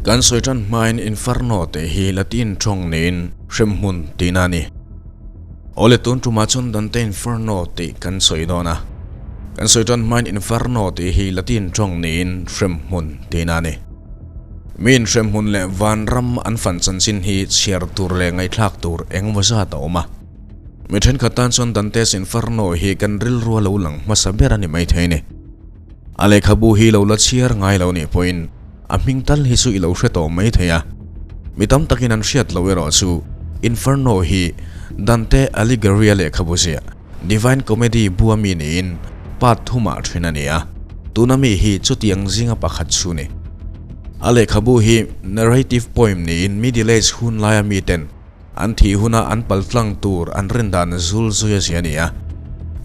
Kan sawi tan hmain Inferno tih hi Latin tawng niin hremhmun tihna a ni. Awle tun tumah chuan Dante Inferno tih kan sawi dawn a. Kan sawi tan hmain Inferno tih hi Latin tawng niin hremhmun tihna a ni. Miin hremhmun leh vanram an fan chanchin hi chhiar tur leh ngaihthlak tur engemaw zat a awm a. Mi thenkhat tan chuan Dante's Inferno hi kan rilru a lo lang hmasa ber a ni maithei ni. A lehkhabu hi lo la chhiar ngai lo nih pawhin a hming tal hi chu i lo hre tawh mai thei a. Mi tam takin an hriat loh erawh chu Inferno hi Dante Alighieri-a lehkhabu ziah Divine Comedy bua mi niin part thumah then a ni a, tuna mi hi chutiang zinga pakhat chu ni. A lehkhabu hi narrative poem niin Middle Age hun laia miten An thih huna an pal tlang tur an rin dan zul zui a zia a ni a.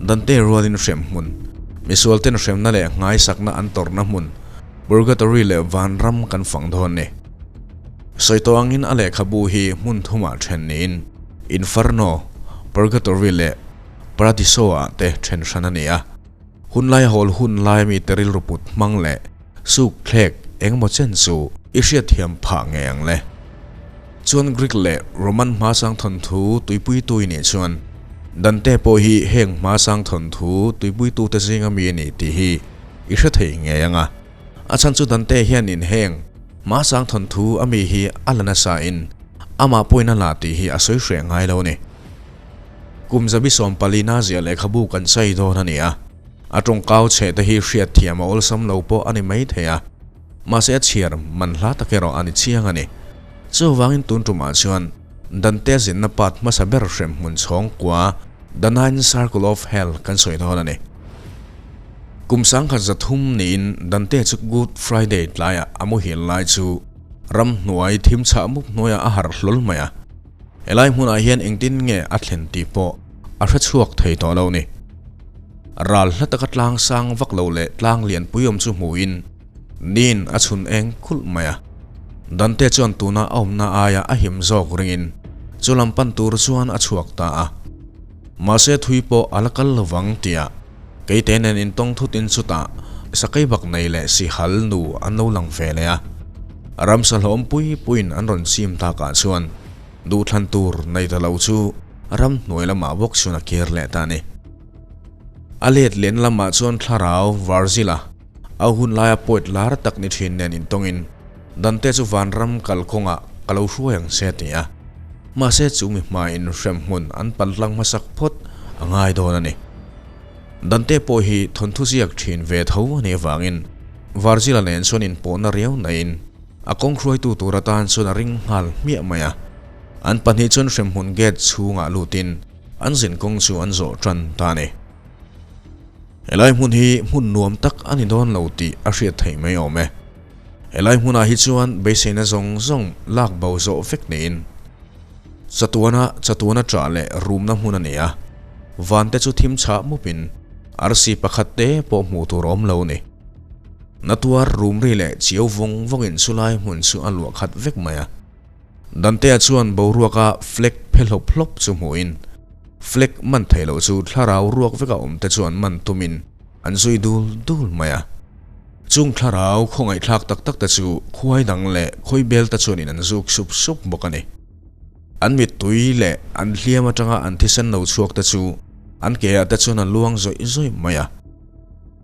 Dante rualin hrem hmun, misualten hremna leh nghaisakna an tawrhna hmun, Purgatory leh vanram kan fang dawn ni. Sawi tawh angin a lehkhabu hi hmun thumah then niin Inferno, Purgatory leh Paradiso ah te then hran a ni a. Hunlai hawl hun lai mi te rilru put hmang leh suk thlek engemaw chen chu i hriatthiam phah ngei ang le. Chuan Greek leh Roman hmasang thawnthu tuipuitu i nih chuan Dante pawh hi heng hmasang thawnthu tuipuitute zinga mi a ni tih hi i hre thei ngei ang a. A chhan chu Dante hianin heng hmasang thawnthu a mi hi a la nasa in amah pawhin a la tih hi a sawi hreh ngai lo a ni. Kum zabi 14 na ziah lehkhabu kan chai dawn a ni a, a tawngkau chhe te hi hriatthiam a awlsam lo pawh a ni mai thei a. Mahse a chhiar man hla tak erawh a ni chiang a ni. Chuvangin tun tumah chuan Dante zinna part hmasa ber hrem hmun chhawng kua The Nine Circle of Hell kan sawi dawn a ni. Kum 1300 niin Dante chu Good Friday tlaiah a muhil lai chu ramhnuai thim chhah mup hnuaiah a harh hlawl mai a. Helai hmunah hian engtin nge a thlen tih pawh a hre chhuak thei tawh lo ni. Ral hla taka tlang sang vak lo leh tlang lian pui awm chu hmuhin Nin a chhun eng khulh mai a. Dante chuan tuna a awmna aia a him zawk ringin chu lam pan tur chuan a chhuak ta a. Mahse thui pawh a la kal lovang tia keite nen intawng thutin chutah sakei bak nei leh sihal nu an lo lang ve leh a. Ramsa hlawm pui puiin an rawn chim takah chuan duhthlan tur nei ta lo chu ramhnuai lamah bawk chuan a kir leh ta a ni. A let lehna lamah chuan thlarau Virgil-a a hun laia poet lar tak ni thin nen intawngin Dante chu vanram kalkawngah ka lo hruai ang che a ti a. Mahse chu mi hmain hremhmun an paltlang hmasak phawt a ngai dawn a ni. Dante pawh hi thawnthu ziak thin ve tho a nih avangin Virgil-a nen chuan inpawhna riau naiin a kawng hruaitu tur atan chuan a ring nghal hmiah mai a. An pahnih chuan hremhmun gate chhungah lutin an zin kawng chu an zawh tan ta a ni. Helai hmun hi hmun nuam tak a ni dawn lo tih a hriat theih mai awm e. Helai hmunah hi chuan beiseina zawng zawng lak bo zawh vek niin chatuana chatuana ṭah leh rumna hmun a ni a, vante chu thim chhah mupin arsi pakhat te pawh hmuh tur a awm lo a ni. Natuar rumri leh chiau vawng vawngin chulai hmun chu a luah khat vek mai a. Dante-a chuan boruaka flag phe hlawp hlawp chu hmuhin flag man theih loh chu thlarau ruak veka awmte chuan man tumin an zui dul dul mai a. Chung thlarau khawngaihthlak tak tak te chu khuai dang leh khawi bel te chuanin an zuk sup sup bawk a ni. An mittui leh an hliam atanga an thisen lo chhuak te chu an ke ah te chuan a luang zawih zawih mai a.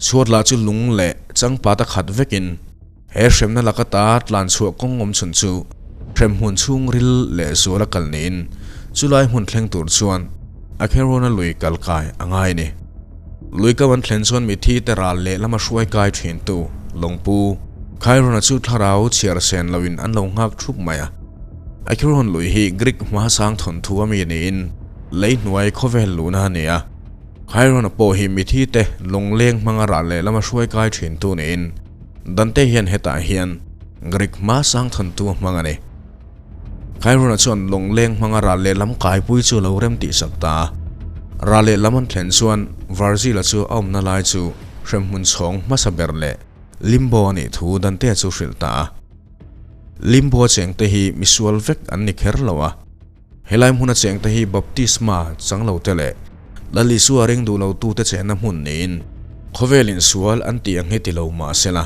Chhuat lah chu lung leh changpat a khat vekin he hremna laka ta tlan chhuah kawng awm chhun chu hremhmun chhungril leh zual a kal niin chulai hmun thleng tur chuan a kherona lui kal kai a ngai a ni. Lui kam an thlen chuan mithi te ral leh lama hruai kai thin tu Lawngpu Khairona chu thlarau chhiar sen loin an lo nghak thup mai a. Acheron lui hi Greek hmasang thawnthu a mi niin lei hnuai khawvel luhna a ni a. Khairona pawh hi mithi te lawngleng hmanga ral leh lama hruai kai thin tu niin Dante hian hetah hian Greek hmasang thawnthu a hmang a ni. Khairona chuan lawngleng hmanga ral leh lam kaipui chu lo rem tih sak ta a. Ral leh lam an thlen chuan Virgil-a chu a awmna lai chu hremhmun chhawng hmasa ber leh Limbo a nih thu Dante-a chu hrilh ta a. Limbo a chengte hi misual vek an ni kher lo a. Helai hmuna chengte hi baptisma chang lo te leh Lal Isua ring duh lo tute chenna hmun niin khawvel insual an tih ang hi ti lo mah se la.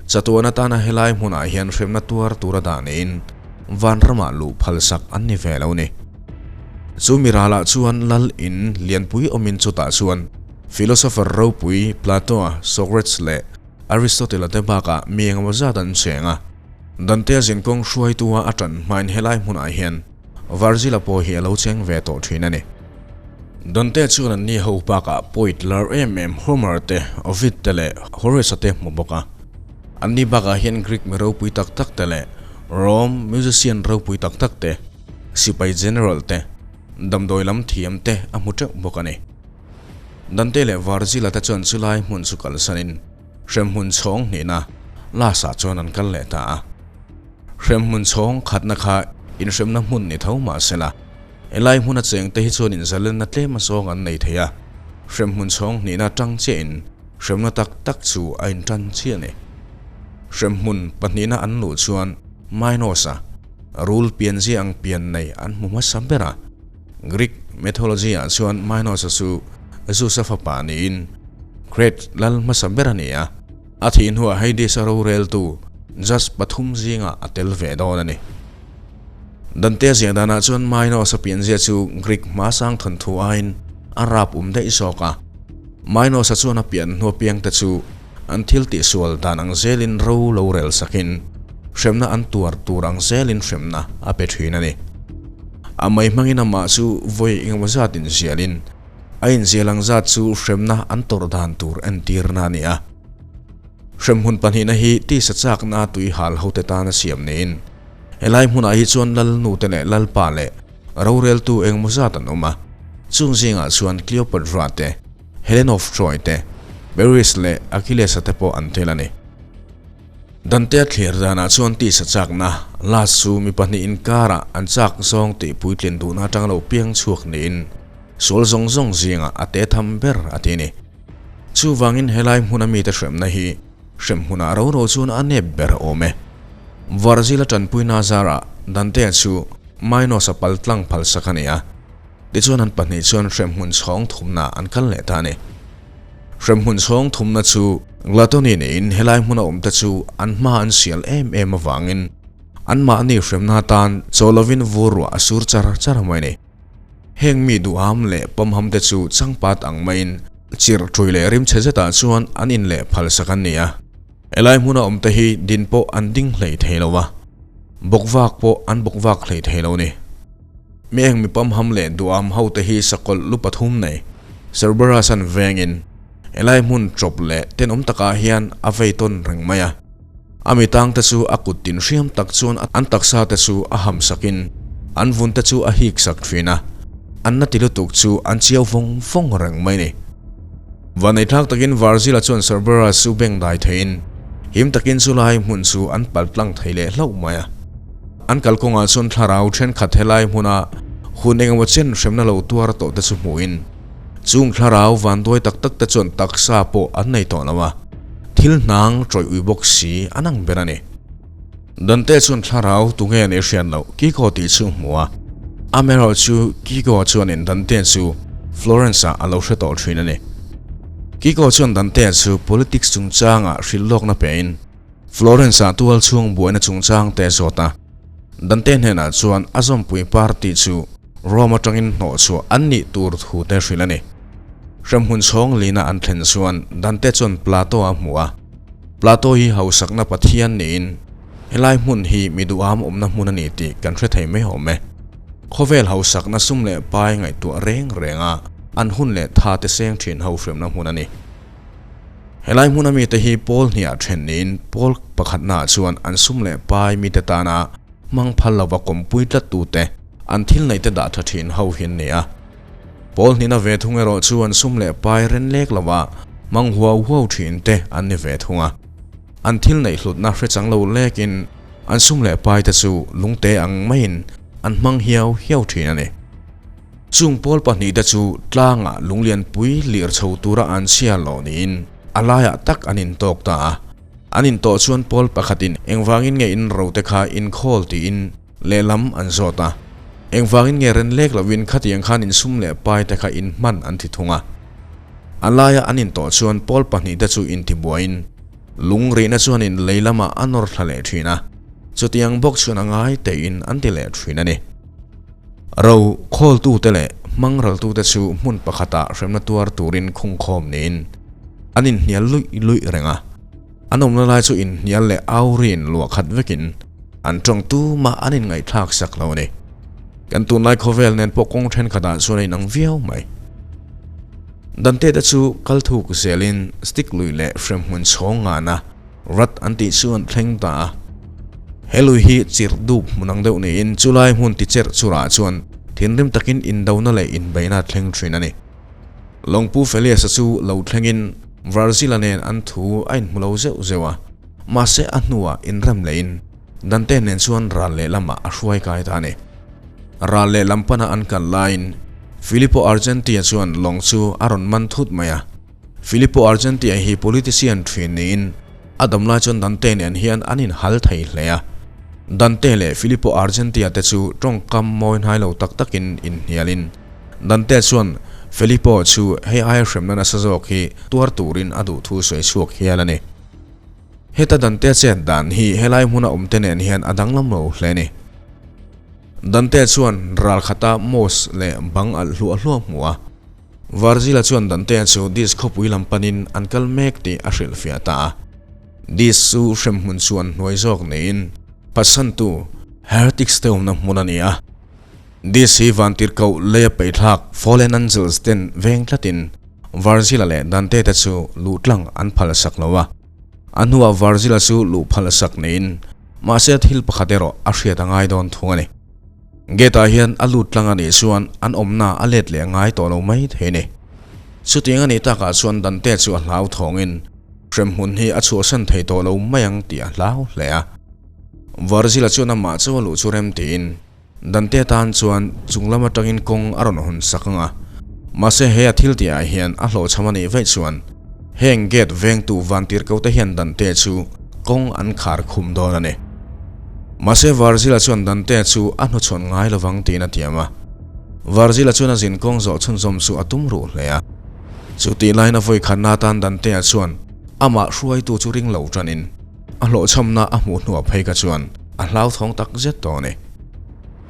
Chatuan atana helai hmunah hian hremna tuar tura dah niin vanramah luh phalsak an ni ve lo ni. Chu mi ralah chuan lal in lianpui awmin chutah chuan philosopher ropui Plato-a, Socrates leh Aristotle-a te bakah mi engemaw zat an cheng a. Dante-a zinkawng hruaitua a tan hmain helai hmunah hian Virgil-a pawh hi a lo cheng ve tawh thin a ni. Dante chuan an ni ho bakah poet lar em em Homer te, Ovid te leh Horace-a te hmu bawk a. An ni bakah hian Greek mi ropui tak tak te leh Rome musician ropui tak tak te, sipai general te, damdawi lam thiam te a hmu teuh bawk a ni. Dante leh Virgil-a te chuan chulai hmun chu kalsanin hremhmun chhawng hnihna Lasa chuan an kal leh ta a. Hremhmun chhawng khatna kha inhremna hmun ni tho mah sela, helai hmuna chengte hi chuan inzalenna tlem azawng an nei thei a, hremhmun chhawng hnihna tang chiahin hremna tak tak chu a intan chiah a ni. Hremhmun pahnihna an luh chuan Minos-a rul pianzia ang pian nei an hmu hmasa ber a, Greek mythology-ah chuan Minos-a chu Zeus-a fapa niin Crete lal hmasa ber a ni a. A thih hnuah Hades-a roreltu judge pathum zingah a tel ve dawn a ni. Dante ziah danah chuan Minos-a pianzia chu Greek hmasang thawnthu aiin a rap um daih zawk a. Minos-a chuan a pian hnu apiangte chu an thil tihsual dan ang zelin ro lo rel sakin hremna an tuar tur ang zelin hremna a pe thin a ni. A mei hmangin amah chu vawi engemaw zat inzialin A inzial ang zat chu hremna an tawrh dan tur entirna a ni a. Hremhmun pahnihna hi tisa chakna tui hal hote tana siam niin, helai hmunah hi chuan lalnute leh lalpa leh roreltu engemaw zat an awm a. Chung zingah chuan Cleopatra te, Helen of Troy te, Paris leh Achilles-a te pawh an tel a ni. Dante-a thlir danah chuan tisa chakna, last chu mi pahnih inkarah an chak zawng tih puitlin duhna atanga lo piang chhuak niin, Sual zawng zawng zingah a te tham ber a ti a ni. Chuvangin helai hmuna mite hremna hi hrem hmunah ro ro chuan a nep ber a awm e. Varzila tanpuina zarah Dante-a chu Minos-a pal tlang phalsak a ni a, tichuan an pahnih chuan hremhmun chhawng thumna an kal leh ta a ni. Hremhmun chhawng thumna chu Glatoni neiin helai hmuna awmte chu an hma an sial em em avangin anmahni hremna atan chaw lovin vur ruah a sur char char mai a ni. Heng mi duham leh pawmham te chu changpat ang maiin chirh ṭui leh rimchhe zetah chuan an in leh phalsak an ni a. Helai hmuna awm te hi din pawh an ding hlei thei lo a, bawkvak pawh an bawkvak hlei thei lo ni. Mi eng mi pawmham leh duham ho te hi sakawlh lu pathum nei Cerberus an vengin helai hmun ṭawp leh tenawm takah hian a vei tawn reng mai a. A mi tangte chu a kut tin hriam tak chuan an taksa te chu a ham sakin an vun te chu a hik sak thin a, an na ti lutuk chu an chiau vawng vawng reng mai ni. Vanneithlak takin Varzila chuan Cerberus chu beng dai theiin him takin chu lai hmun chu an pal tlang thei leh hlauh mai a. An kalkawngah chuan thlarau thenkhat helai hmuna hun engemaw chen hremna lo tuar tawh te chu hmuhin chung thlarau vanduai tak tak te chuan taksa pawh an nei tawh lo a. Thil hnang tawih ui bawk si an ang ber a ni. Dante chuan thlarau tunge a nih hriat loh Kiko tih chu hmu a. Amaherawhchu Kiko chuanin Dante chu Florence-ah a lo hre tawh thin a ni. Kiko chuan Dante chu politics chungchangah hrilh lawkna pein Florence-ah tual chhung buaina chungchang te zawt a. Dante hnenah chuan a zawmpui party chu Rome atangin hnawhchhuah an nih tur thu te hrilh a ni. Hremhmun chhawng lina an thlen chuan Dante chuan Plato a hmu a. Plato hi hausakna Pathian niin helai hmun hi mi duham awmna hmun a ni tih kan hre thei mai awm e. Khawvel hausakna sum leh pai ngaihtuah reng reng a an hun leh tha te seng thin ho hremna hmun a ni. Helai hmuna mite hi pawl hniah then niin pawl pakhatnaah chuan an sum leh pai mite tana hmang phal lova kawmpui tlattute an thil neihte dah tha thin ho hi an ni a. Pawl hnihna ve thung erawh chu an sum leh pai ren lek lova hmang huau huau thin te an ni ve thung a. An thil neih hlutna hre chang lo lekin an sum leh pai te chu lungte ang maiin an hmang hiau hiau thin a ni. Chung pawl pahnihte chu tlangah lunglianpui lir chho tura an chhia loh niin a laiah tak an intawk ta a. An intawh chuan pawl pakhatin engvangin nge in rote kha inkhawl tiin lehlam an zawt a. Engvangin nge ren lek lovin khatiang khan insum leh pai te kha inhman an ti thung a. A laia an intawh chuan pawl pahnihte chu intibuaiin. Lung rihna chuanin lei lamah a nawr thla leh thin a, chutiang bawk chuan a ngai teiin an ti leh thin a ni. Ro khawltute leh hmangraltute chu hmun pakhatah hremna tuar turin khungkhawm niin an inhnial luih luih reng a. An awmna lai chu inhnial leh aurin luah khat vekin an tawng tumah an inngaihthlak sak lo a ni. Kan tunlai khawvel nen pawh kawng thenkhatah chuan a inang viau mai. Dante te chu kal thuk zelin stick lui leh hremhmun chhawng ngana rat an tih chu an thleng ta a. He lui hi chirh dup hmun ang deuh niin chulai hmun ti cherh churah chuan thinrim takin indona leh inbeihna a thleng thin a ni. Lawngpu Felius-a chu lo thlengin Virgil-a nen an thu a inhmu lo zeuh zeuh a, mahse a hnuah inrem lehin Dante nen chuan ral lehlamah a hruai kai ta a ni. Ral lehlam pana an kal laiin Filippo Argentia chuan lawng chu a rawn man thut mai a. Filippo Argentia hi politician thin niin a dam lai chuan Dante nen hian an inhal thei hle a. Dante leh Filippo Argentia te chu tawngkam mawi hnai lo tak takin inhnialin Dante chuan Filippo chu hei aia hremna nasa zawk hi tuar turin a duh thu sawi chhuak hial a ni. Heta Dante chet dan hi helai hmuna awmte nen hian a danglam lo hle a ni. Dante chuan ral khata Mos leh bang alh hluah hluah hmu a. Virgil-a chuan Dante chu Dis khawpui lam panin an kal mek tih a hrilhfiah ta a. Dis chu hremhmun chuan hnuai zawk niin phatsantu Heretics te awmna hmun a ni a. Dis hi vantirhkoh leia peihthlak Fallen Angels ten veng tlatin Virgil-a leh Dante te chu luh tlang an phal sak lo a. A hnuah Virgil-a chu luh phal sak niin mahse thil pakhat erawh a hriat a ngai dawn thung a ni. Gate-ah hian a lut tlang a nih chuan an awmna a let leh ngai tawh lo mai thei a ni. Chutiang a nih takah chuan Dante chu a hlau thawngin hremhmun hi a chhuahsan thei tawh lo mai ang tih a hlau hle a. Virgil-a chuan amah chu a luh chu rem tiin Dante tan chuan chung lam atangin kawng a rawn hawn sak ang a, mahse he a thil tihah hian a hlawhchham a nih vaih chuan heng gate vengtu vantirhko te hian Dante chu kawng an khar khum dawn a ni. Mahse Virgil-a chuan Dante chu a hnuchhawn ngai lovang tiin a tiam a. Virgil-a chuan a zin kawng zawh chhunzawm chu a tum ruh hle a. Chu tih laiin a vawikhatna atan Dante-a chuan amah hruaitu chu ring lo tanin a hlawhchhamna a hmuh hnuah phei kha chuan a hlauthawng tak zet tawh a ni.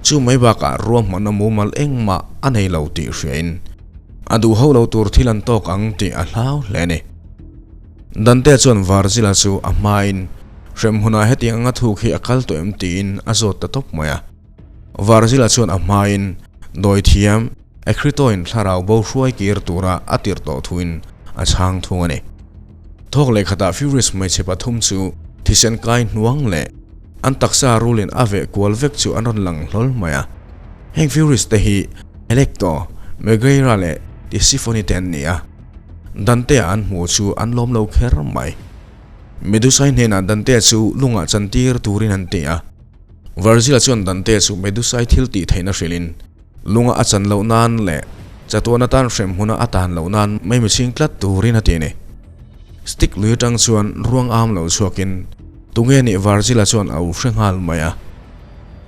Chu mai bakah ruahmanna mumal engmah a nei lo tih hriain a duh ho lo tur thil an tawk ang tih a hlau hle a ni. Dante chuan Virgil-a chu a hmain hremhmunah hetiang anga thuk hi a kal tawh em tiin a zawt ta tawp mai a. Virgil-a chuan a hmain dawithiam Ekritoin thlarau bo hruai kir tura a tirh tawh thuin a chhang thung a ni. Thawk leh khatah Furious hmeichhe pathum chu thisen kai hnuang leh an taksa rulin a veh kual vek chu an rawn lang hlawl mai a. Heng Furious te hi Electo, Megaera leh Tisiphone te an ni a. Dante-a an hmuh chu an lawm lo kher mai. Medusa-i hnenah Dante-a chu lungah chantir turin an ti a. Virgil-a chuan Dante chu Medusa-i thil tih theihna hrilhin Lunga a chan loh nan leh chatuan atan hrem hmuna a tan loh nan mai mihring tlat turin a ti a ni. Stick lui atang chuan ruang am lo chhuakin tunge nih Virgil-a chuan a u hre nghal mai a.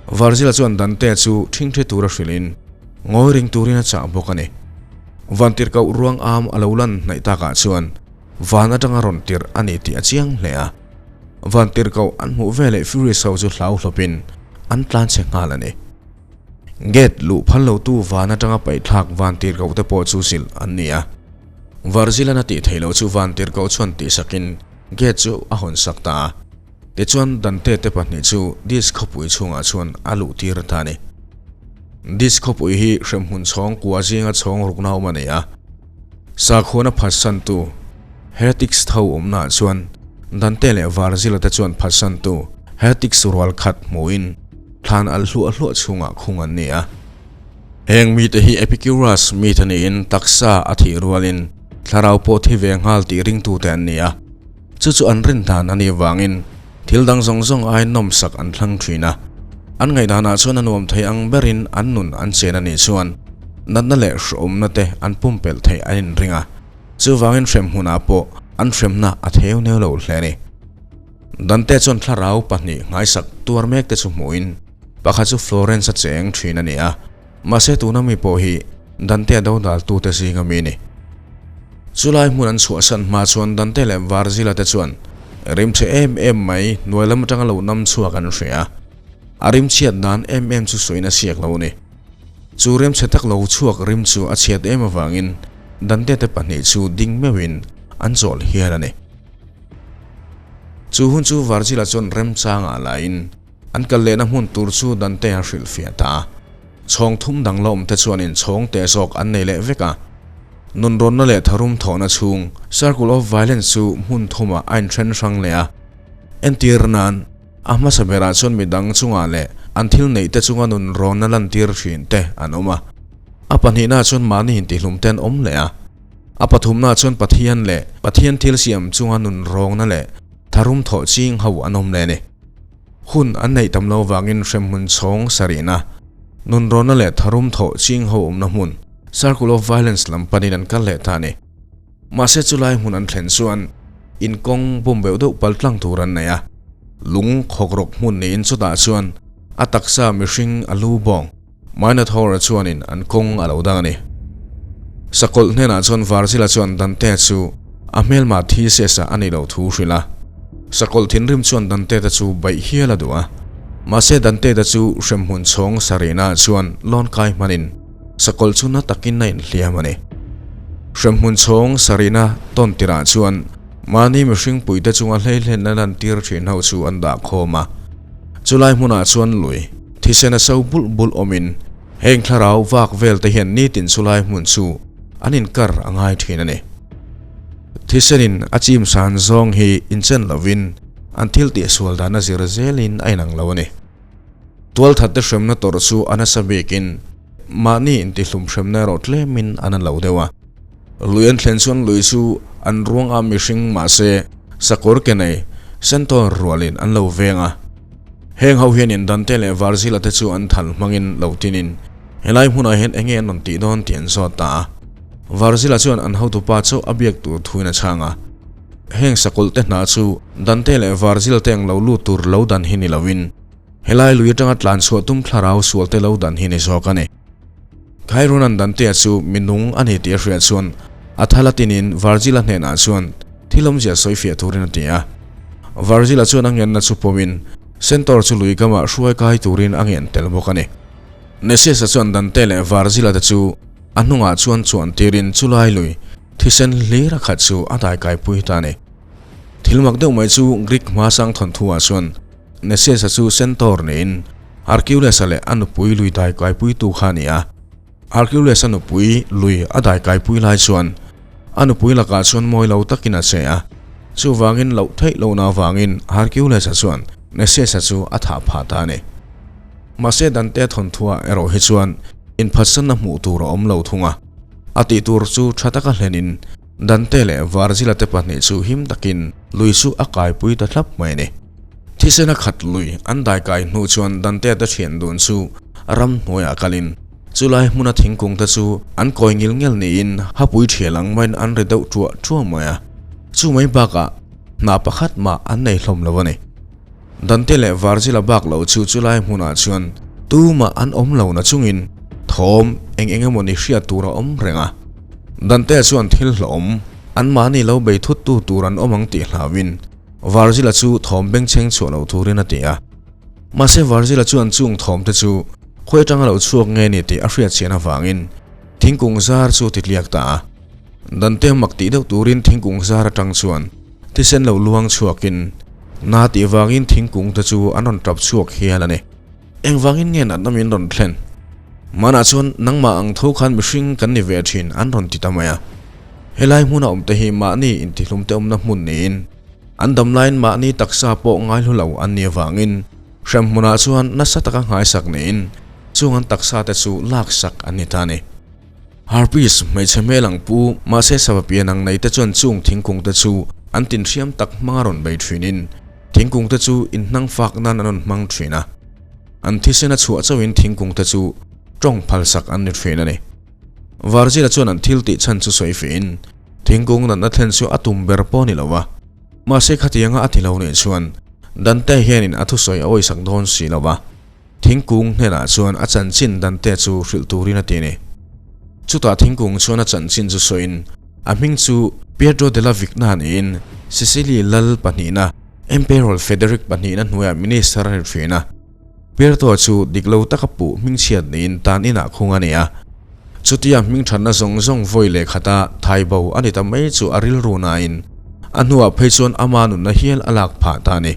Virgil-a chuan Dante chu ṭhingṭhi tura hrilhin ngawi ring turin a chah bawk a ni. Vantirhkoh ruang am a lo lan hnaih takah chuan van atanga rawn tirh a ni tih a chiang hle a. Vantirhkoh an hmuh veleh Furious ho chu hlauhlawpin an tlanchhe nghal a ni. Gate luh phal lotu van atanga paihthlak vantirhkoh te pawh chu zilh an ni a. Virgil-an a tih theih loh chu vantirhkoh chuan tihsakin gate chu a hawn sak ta a. Tichuan Dante te pahnih chu Dis khawpui chhungah chuan a luh tir ta a ni. Dis khawpui hi hremhmun chhawng kua zinga chhawng rukna awm a ni a. Sakhuana phatsantu Heretics tho awmnaah chuan Dante leh Virgil-a te chuan phatsantu Heretics rual khat hmuhin Thlan alh hluah hluah chhungah khung an ni a. Heng mite hi Epicurus mite niin taksa a thih rualin thlarau pawh thi ve nghal tih ringtute an ni a. Chu chu an rin dan a nih vangin thil dang zawng zawng aiin nawmsak an thlang thin a. An ngaihdanah chuan a nuam thei ang berin an nun an chen a nih chuan natna leh hrehawmna te an pumpelh theih an inring a. Chuvangin hremhmunah pawh an hremna a theu neu lo hle a ni. Dante chuan thlarau pahnih nghaisak tuar mek te chu hmuhin pakhat chu Florence a cheng thin a ni a, mahse tuna mi pawh hi Dante a dodaltute zinga mi a ni. Chulai hmun an chhuahsan hma chuan Dante leh Virgil-a te chuan Rimchhe em em mai hnuai lam atanga lo nam chhuak an hria a, a rimchhiat nan em em chu sawiin a siak lo a ni. Chu rimchhe tak lo chhuak rim chu a chhiat em avangin Dante te pahnih chu ding meuhin an chawl hial a ni. Chu hun chu Virgil-a chuan remchangah lain an kal lehna hmun tur chu Dante a hrilhfiah ta a. Chhawng thum dang la awmte chuanin chhawng teh zawk an nei leh vek a. Nunrawnna leh tharum thawhna chhung Circle of Violence chu hmun thumah a inthen hrang leh a. Entir nan, a hmasa berah chuan midang chungah leh an thil neih te chunga nunrawnna lantir thin te an awm a. A pahnihnaah chuan mahni intihlum te an awm leh a. A pathumnaah chuan Pathian leh Pathian thil siam chunga nunrawnna leh tharum thawh ching ho an awm leh a ni. Hun an neih tam lo vangin hremhmun chhawng sarihna, nunrawnna leh tharum thawh ching ho awmna hmun, Circle of Violence lam panin an kal leh ta a ni. Mahse chulai hmun an thlen chuan in kawng bum beuh deuh pal tlang tur an nei a, lung khawkrawk hmun niin chutah chuan a taksa mihring a lu bawng. Minotaur-a chuanin an kawng a lo dang a ni. Sakawlh hnenah chuan Varzila chuan Dante chu a hmelma Theseus-a a nih loh thu hrilh a. Sakawlh thinrim chuan Dante-te chu baih hial a duh a. Mahse Dante-te chu hremhmun chhawng sarihnaah chuan lawn kai hmanin Sakawlh chu na takin a inhliam a ni. Hremhmun chhawng sarihna tawn tirah chuan mahni mihring puite chunga hleihlenna lantir thin ho chu an dah khawm a. Chulai hmunah chuan lui thisen a so bulh bulh awmin heng thlarau vak vel te hian nitin chulai hmun chu an inkar a ngai thin a ni. Thisenin a chim san zawng hi inchen lovin an thil tihsual dan a zir zelin a inang lo a ni. Tualthatte hremna tawrh chu a nasa bikin mahni intihlum hremna erawh tlemin an a lo deuh a. Lui an thlen chuan lui chu an ruang a mihring mahse sakawr ke nei Centaur rualin an lo veng a. Heng ho hianin Dante leh Varzila te chu an thal hmangin lo tinin helai hmunah hian enge an rawn tih dawn tih an zawt ta a. Varzila chuan an hotupa chauh a biak tur thuin a chhang a. Heng sakawlh te hna chu Dante leh Varzila te ang lo lut tur lo dan hi ni loin helai lui atanga tlan chhuah tum thlarau sual te lo dan hi ni zawk a ni. Khairunan Dante-a chu mi nung a ni tih a hriat chuan a thal a tinin Virgil-a hnenah chuan thil awmzia sawi fiah turin a ti a. Virgil-a chuan a ngenna chu pawmin Centaur chu lui kamah hruai kai turin a ngen tel bawk a ni. Nesius-a chuan Dante leh Virgil-a te chu a hnungah chuan chuan tirin chulai lui thisen hlir a khat chu a daikaipui ta a ni. Thil mak deuh mai chu Greek hmasang thawnthu-ah chuan Nesius-a chu Centaur niin Hercules-a leh a nupui lui daikaipuitu kha a ni a. Hercules-a nupui lui a daikaipui lai chuan a nupui lakah chuan mawi lo takin a che a. Chuvangin loh theih lohna avangin Hercules-a chuan Nesius-a chu a thah phah ta a ni. Mahse Dante thawnthuah erawh hi chuan inphatsanna hmuh tur a awm lo thung a. A tih tur chu tha taka hlenin Dante leh Virgil-a te pahnih chu him takin lui chu a kaipui ta thlap mai a ni. Thisena khat lui an daikai hnu chuan Dante te thian dun chu ram hnuaiah kalin chulai hmuna thingkung te chu an kawi ngil ngel niin hapui thial ang maiin an ri deuh tuah tuah mai a. Chu mai bakah hna pakhat mah an nei hlawm lo a ni. Dante leh Virgil-a bak lo chu chulai hmunah chuan tumah an awm lo na chungin thawm eng eng emaw ni hriat tur a awm reng a. Dante chuan thil hlawhawm anmahni lo bei thut tu tur an awm ang tih hlauhin Virgil-a chu thawm bengchheng chhuah loh turin a ti a. Mahse Virgil-a chuan chung thawm te chu khawi atanga lo chhuak nge ni tih a hriat chian avangin thingkung zar chu ti tliak ta a. Dante mak tih deuh turin thingkung zar atang chuan thisen lo luang chhuakin na tih vangin thingkung te chu an rawn tap chhuak hial a ni. Engvangin nge natna min rawn thlen? Manah chuan nangmah ang tho khan mihring kan ni ve thin an rawn ti ta mai a. Helai hmuna awmte hi mahni intihlumte awmna hmun niin an dam laiin mahni taksa pawh ngaihlu lo an nih avangin hrem hmunah chuan nasa taka nghaisak niin chung an taksa te chu laksak an ni ta a ni. Harpies hmeichhe hmel ang pu mahse sava pian ang nei te chuan chung thingkung te chu an tinhriam tak hmanga rawn bei thinin thingkung te chu inhnang fak nan an rawn hmang thin a. An thisen a chhuah chauhin thingkung te chu tawng phalsak an ni thin a ni. Virgil-a chuan an thil tih chhan chu sawi fihin thingkung natna thlen chu a tum ber pawh a ni lo va. Mahse khatianga a ti lo nih chuan Dante hianin a thusawi a awisak dawn si lo va. Thingkung hnenah chuan a chanchin Dante chu hrilh turin a ti a ni. Chutah thingkung chuan a chanchin chu sawiin a hming chu Pietro della Vigna niin Sicily lal pahnihna. Emperor Frederick pahnihna hnuaiah minister a ni thin a. Pirto chu dik lo taka puh hmingchhiat niin tan inah khung a ni a. Chutia hmingthatna zawng zawng vawi leh khata thai bo a ni ta mai chu a rilru nain a hnuah phei chuan ama nunna hial a lak phah ta a ni.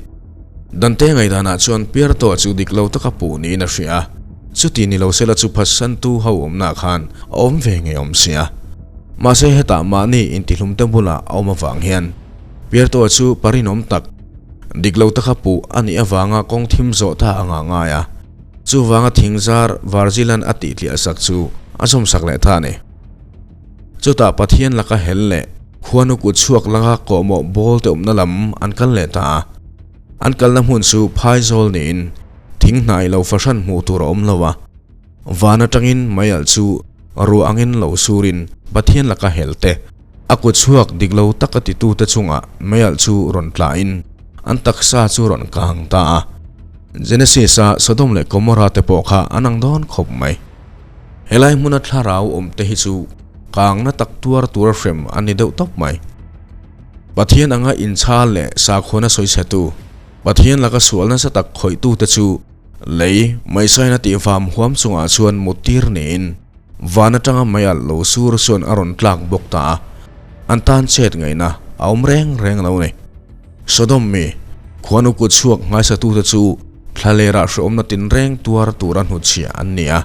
Dante ngaihdanah chuan Pirto chu dik lo taka puh niin a hria a, chuti ni lo sela chu phatsantu ho awmnaah khan a awm ve ngei awm sia. Mahse hetah mahni intihlumte bulah a awm avang hian Pirto chu parinawm tak, Dik lo taka puh a nih avanga kawng thim zawh ta a ngah ngai a, chuvanga thing zar Varzilan a tih tliah sak chu a zawm sak leh ta a ni. Chutah Pathian laka hel leh khuanu kut chhuak laka kawhmawh bawl te awmna lam an kal leh ta a. An kalna hmun chu phaizawl niin thing hnai lo fahran hmuh tur a awm lo a. Van atangin meialh chu ruah angin lo surin Pathian laka hel te, A kut chhuak dik lo taka titute chungah meialh chu rawn tlahin an taksa chu rawn kang ta a. Genesis-a Sodom leh Gomorrah te pawh kha an ang dawn khawp mai. Helai hmuna thlarau awmte hi chu kangna tak tuar tura hrem an ni deuh tawp mai. Pathian anga inchhal leh sakhuana sawichhetu, Pathian laka sual nasa tak khawihtute chu lei meisaina tihvam huam chungah chuan muttir niin, Van atanga mei alh lo sur chuan a rawn tlak bawk ta a, an tan chet ngaihna a awm reng reng lo ni. Sodom mi, khuanu kut chhuak nghaisatute chu thlalerah hrehawmna tinreng tuar tura hnutchhiah an ni a.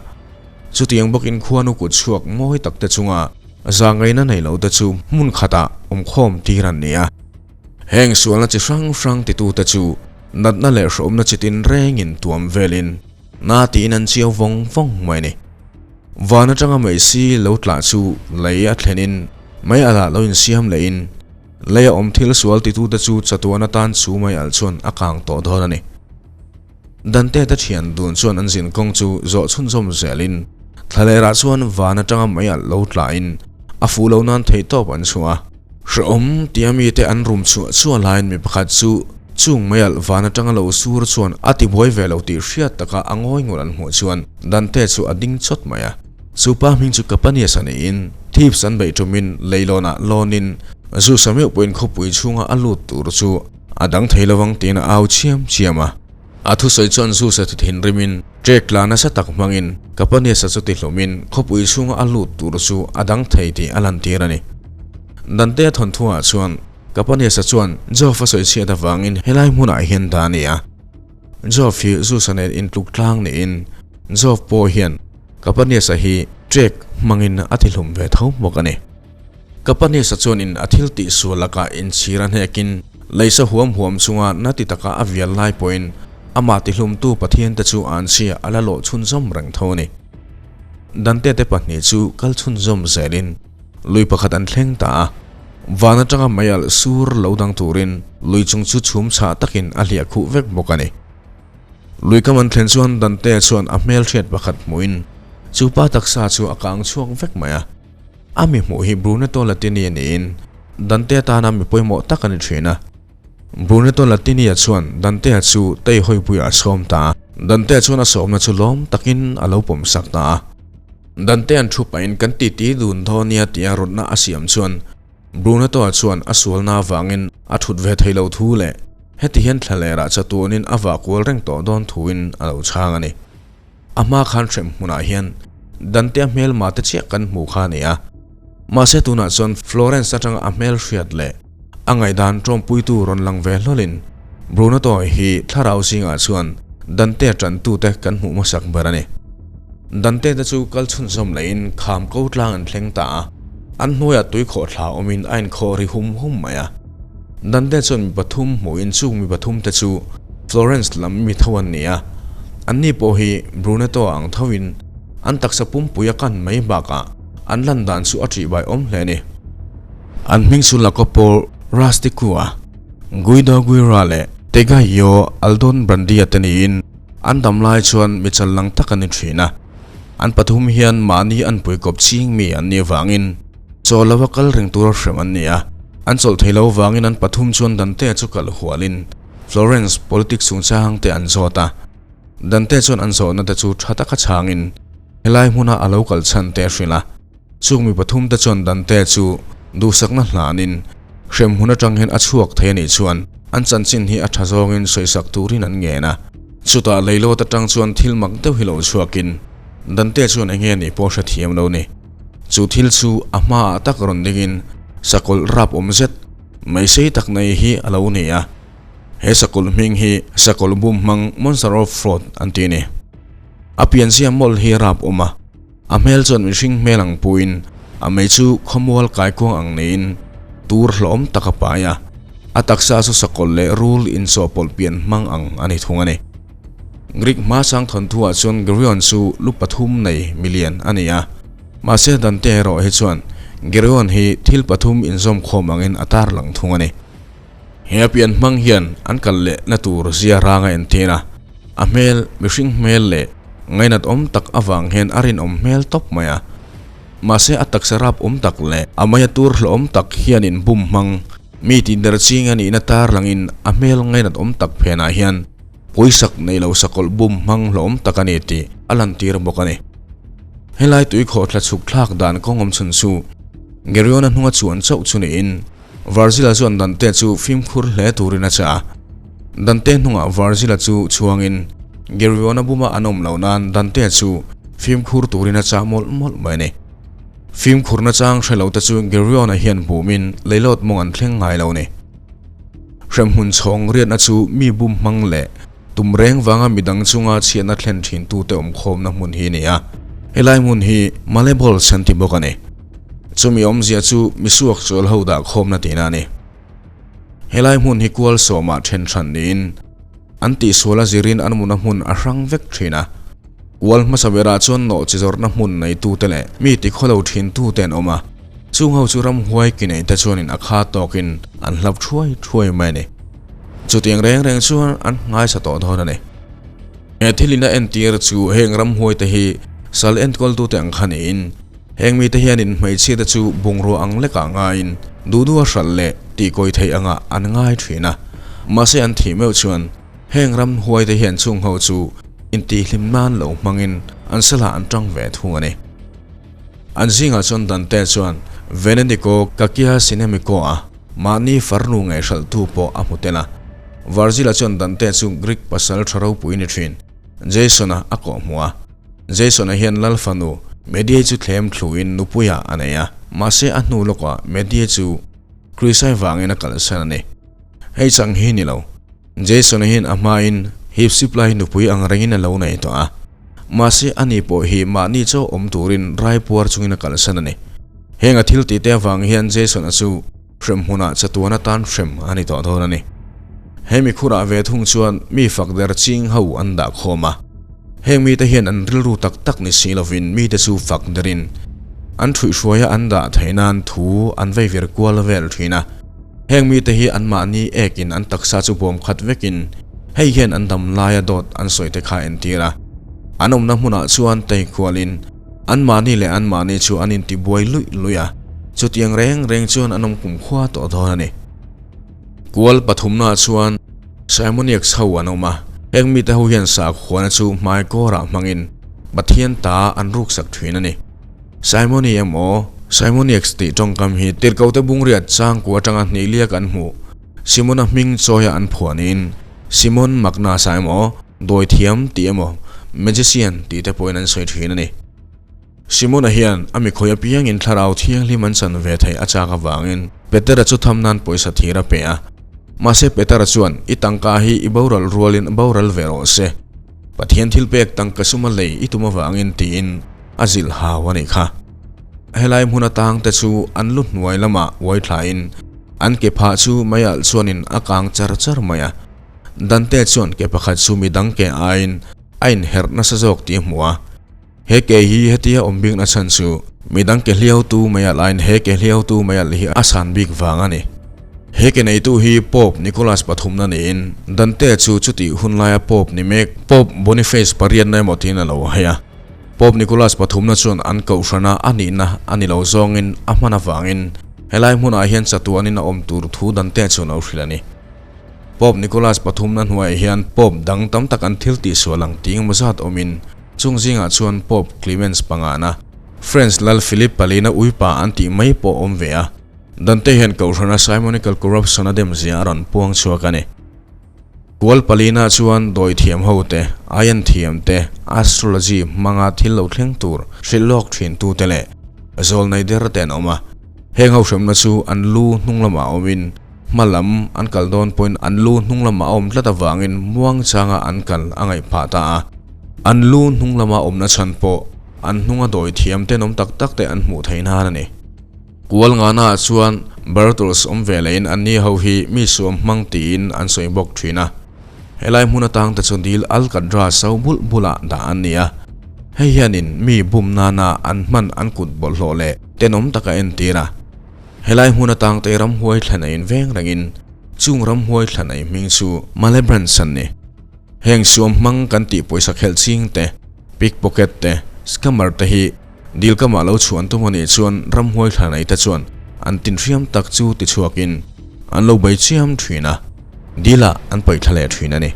Chutiang bawkin khuanu kut chhuak mawi takte chunga zahngaihna nei lote chu hmun khatah awmkhawm tir an ni a. Heng sualna chi hrang hrang titute chu natna leh hrehawmna chi tinrengin tuam velin, Na tiin an chiau vawng vawng mai a ni. Van atanga meisi lo tlah chu lei a thlenin mei alh ah lo insiam lehin lei a awm thil sual titute chu chatuan atan chu mei alh chuan a kang tawh dawn a ni. Dante te thian dun chuan an zin kawng chu zawh chhunzawm zelin thlalerah chuan van atanga mei alh lo tlahin a fuh lo nan theihtawp an chhuah a. Hrehawm tia mite an rum chhuah chhuah laiin mi pakhat chu Chung meialh van atanga lo sur chuan a tibuai ve lo tih hriat taka a ngawi ngul an hmuh chuan Dante chu a ding chawt mai a. Chu pa hming chu Kapanias a niin Thebes an beih tumin leilawnah lawnin Zeus-a meuh pawhin khawpui chhunga a lut tur chu a dang thei lovang tiin a au chiam chiam a. A thusawi chuan Zeus-a ti thinrimin ṭek tla nasa tak hmangin Kapanias-a chu tihlumin khawpui chhunga a lut tur chu a dang thei tih a lantir a ni. Dante-a thawnthuah chuan Kapaniasa chuan Jove a sawi chhiat avangin helai hmunah hian dah a ni a. Jove hi Zeus-a nen intluk tlang niin Jove pawh hian Kapaniasa hi trek hmangin a tihlum ve tho bawk a ni. Kapaniasa chuanin a thil tih sual lakah inchhir a hnekin leisa huam huam chunga na ti taka a vial lai pawhin amah tihlumtu Pathiante chu anchhia a la lawh chhunzawm reng tho a ni. Dante te pahnih chu kal chhunzawm zelin Lui pakhat an thleng ta a, van atanga mei alh sur lo dang turin lui chung chu chhum chhah takin a hliah khuh vek bawk a ni. Lui kam an thlen chuan Dante chuan a hmelhriat pakhat hmuhin chu pa taksa chu a kang chhuak vek mai a. A mi hmuh hi Brunetto Latini a niin Dante tana mi pawimawh tak a ni thin a. Brunetto Latini-a chuan Dante-a chu teihawipuiah a sawm ta a. Dante-a chuan a sawmna chu lawm takin a lo pawmsak ta a. Dante-a'n thu pahin kan titi dun thaw nia tia rawtna a siam chuan Brunetto-a chuan a sualna avangin a thut ve thei lo thu leh heti hian thlalerah chatuanin a vah kual reng tawh dawn thuin a lo chhang a ni. A hma khan hrem hmunah hian Dante-a hmelma te chiah kan hmuh kha a ni a. Mahse tunah chuan Florence atanga a hmel hriat leh a ngaihdan tawmpuitu rawn lang ve hlawlin Brunetto hi thlarau zingah chuan Dante-a tantute kan hmuh hmasak ber a ni. Dante te chu kal chhunzawm leiin kham ko tlang an thleng ta a, an hnuaiah tui khawhthla awmin a inkhawh ri hum hum mai a. Dante chuan mi pathum hmuhin chung mi pathum te chu Florence lam mi tho an ni a, anni pawh hi Brunetto ang thoin an taksa pumpui a kan mai bakah an lan dan chu a ṭihbai awm hle a ni. An hming chu Lacopo Rusticua, Guido Guerra leh Tegaio Aldon Brandia te niin an dam lai chuan mi chal lang tak a ni thin a. An pathum hian mahni an pui kawp ching mi an nih avangin chaw lova kal reng tura hrem an ni a. An chawlh thei lo vangin an pathum chuan Dante chu kal hualin Florence politics chungchang te an zawt a. Dante chuan an zawhna te chu tha taka chhangin helai hmuna a lo kal chhan te a hrilh a. Chung mi pathum te chuan Dante chu duhsakna hlanin hrem hmun atang hian a chhuak thei a nih chuan. An chanchin hi a tha zawngin sawisak turin an ngen a. Chutah leilawt atang chuan thil mak deuh hi lo chhuakin Dante chuan enge anih pawh hrethiam lo ni. Chu thil chu a hmaah tak rawn dingin sakawlh rap awm zet mai sei tak nei hi a lo ni a. He sakawlh hming hi sakawlh bum hmang Monster of Fraud an ti a ni. A pianzia mawlh hi rap awm a, a hmel chuan mihring hmel ang puin a mei chu khawmual kaikuang ang niin tur hlawm tak a pai a, a taksa chu sakawlh leh rul inchawhpawlh pian hmang ang a ni thung a ni. Greek hmasang thawnthuah chuan Geryon chu lu pathum nei milian a ni a, mahse Dante erawh hi chuan Geryon hi thil pathum inzawmkhawm angin a tarlang thung a ni. He a pian hmang hian an kal leh na tur zia rang a entir a, a hmel, mihring hmel leh ngainat awm tak avang hian a rinawm hmel tawp mai a. Mahse a taksa rap awm tak leh a maia tur hlawhawm tak hianin bum hmang mi tihder ching a nihna tarlangin a hmel ngainat awm tak phenah hian pawisak nei lo sakawlh bum hmang hlawhawm tak a ni tih a lantir bawk a ni. Helai tuikhawhthla chhuk thlak dan kawng awm chhun chu Geriona hnunga chuan chauh chu niin, Varzila chuan Dante chu fimkhur hle turin a chah a. Dante hnungah Varzila chu chhuangin Geriona buma an awm loh nan Dante chu fimkhur turin a chah mawlh mawlh mai a ni. Fimkhurna chang hre lo te chu Geriona hian bumin leilawt mawng an thleng ngai lo a ni. Hremhmun chhawng riatna chu mi bum hmang leh tum reng vanga midang chunga chhiatna thlen thin tute awmkhawmna hmun hi a ni a. Helai hmun hi Malebol's an ti bawk a ni. Chumi awmzia chu misuak chual ho dah khawmna tihna a ni. Helai hmun hi kual sawmah then hran niin an tihsual a zirin an muna hmun a hrang vek thin a. Kual hmasa berah chuan nawh chi zawrhna hmun neitute leh mi tikhawlo thintute an awm a. Chung ho chu ramhuai ki neite chuanin a kha tawkin an hlap thuai thuai mai a ni. Chutiang reng reng chuan an nghaisa tawh dawn a ni. He thilin a entir chu heng ramhuaite hi sal enkawltute ang kha niin Heng mite hianin hmeichhiate chu bungrua ang lekah ngaiin duhdua hralh leh tihkawi theih angah an ngai thin a. Mahse an thih meuh chuan heng ram huaite hian chung ho chu intihhlim nan lo hmangin an salah an tang ve thung a ni. An zingah chuan Dante chuan Venedico Caccia Sinemico a mahni farnu ngaihhralhtu pawh a hmu tel a. Virgil-a chuan Dante chu Greek pasal tha ropui ni thin Jason-a a kawhhmuh a. Jason-a hian Lal fanu Medea chu thlem thluin nupuiah a nei a, mahse a hnu lawkah Medea chu Krisai vangin a kalsan a ni. Hei chang hi ni lo, Jason-a hian a hmain Hipsipla hi nupui ang rengin a lo nei tawh a, mahse ani pawh hi mahni chaw awm turin raipuar chungin a kalsan a ni. Heng a thil tihte avang hian Jason-a chu hrem hmunah chatuan atan hrem a ni tawh dawn a ni. He mi khurah ve thung chuan mi fak der ching ho an dah khawm a. Heng mite hian an rilru tak tak ni si lovin mite chu fak derin an thuihhruaia an dah theih nan thu an vei vir kual vel thin a. Heng mite hi anmahni ekin an taksa chu bawm khat vekin hei hian an dam laia dawt an sawi te kha entir a. An awmna hmunah chuan tei kualin anmahni leh anmahni chu an intibuai luih luih a, chutiang reng reng chuan an awm kumkhua tawh dawn a ni. Kual pathumnaah chuan Simoniacs ho an awm a, heng mite ho hian sakhuana chu hmai kawrah hmangin Pathian ta an ruksak thin a ni. Simony emaw Simoniacs tih tawngkam hi tirhkote bungriat changkua atanga hnih liak an hmuh. Simona hming chawia an phuanin Simon Magnasa emaw Dawithiam tih emaw Magician tih te pawhin an sawi thin a ni. Simona hian a mikhawi apiangin thlarau thianghlim an chan ve theih a chak avangin Petera chu tham nan pawisa thir a pe a. Mahse Petera chuan, I tangka hi i boral rualin boral ve rawh se. Pathian thil pek tangka suma lei i tum avangin tiin a zilh hau a nih kha. Helai hmun atang te chu an lu hnuai lamah uai thlain an ke phah chu meialh chuanin a kang char char mai a. Dante chuan ke pakhat chu midang ke aiin a inherh nasa zawk tih a hmu a. He ke hi hetia awm bikna chhan chu midang ke hliautu mei alh aiin he ke hliautu mei alh hi a san bik vang a ni. He ke neitu hi Pope Nicholas pathumna niin Dante chu chutih hun laia Pope ni mek Pope Boniface pariatna emaw tiin a lo hai a. Pope Nicholas pathumna chuan an kohhrana a nihna a ni lo zawngin a hman avangin helai hmunah hian chatuanin a awm tur thu Dante chuan a lo hrilh a ni. Pope Nicholas pathumna hnuaiah hian Pope dang tam tak an thil tihsual ang tih engemaw zat awmin Chung zingah chuan Pope Clemens pangana, French Lal Philip palina uipa an tih mai pawh awm ve a. Dante hian Kohhrana Simonical Corruption a demzia a rawn puang chhuak a ni. Kual palina chuan dawithiam ho te, aian thiam te, astrology hmanga thil lo thleng tur hrilh lawk thin tu te leh zawlnei der te an awm a. Heng ho hremna chu an lu hnung lamah awmin hma lam an kal dawn pawhin an lu hnung lamah a awm tlat avangin muang changa an kal a ngaih phah ta a. An lu hnung lama awmna chhan pawh an hnunga dawithiam tenawm tak tak te an hmuh theih nan a ni. Kual ngana ah chuan Bartles awm ve lehin anni ho hi mi suam hmang tiin an sawi bawk thin a. Helai hmun atang te chu dil Alcatraz so bulh bulah dah an ni a. Hei hianin mi bum nana an hman an kut bawlhhlawh leh tenawm taka entir a. Helai hmun atang te ramhuai thlan a inveng rengin chung ramhuai thlan a inhming chu Malebrans an ni. Heng suam hmang kan tih pawisa khelh ching te, pickpocket te, scammer te hi Dil kamah lo chhuan tum a nih chuan ramhuai thla nei te chuan an tinhriam tak chu ti chhuakin an lo bei chiam thin a, dilah an paih thla leh thin a ni.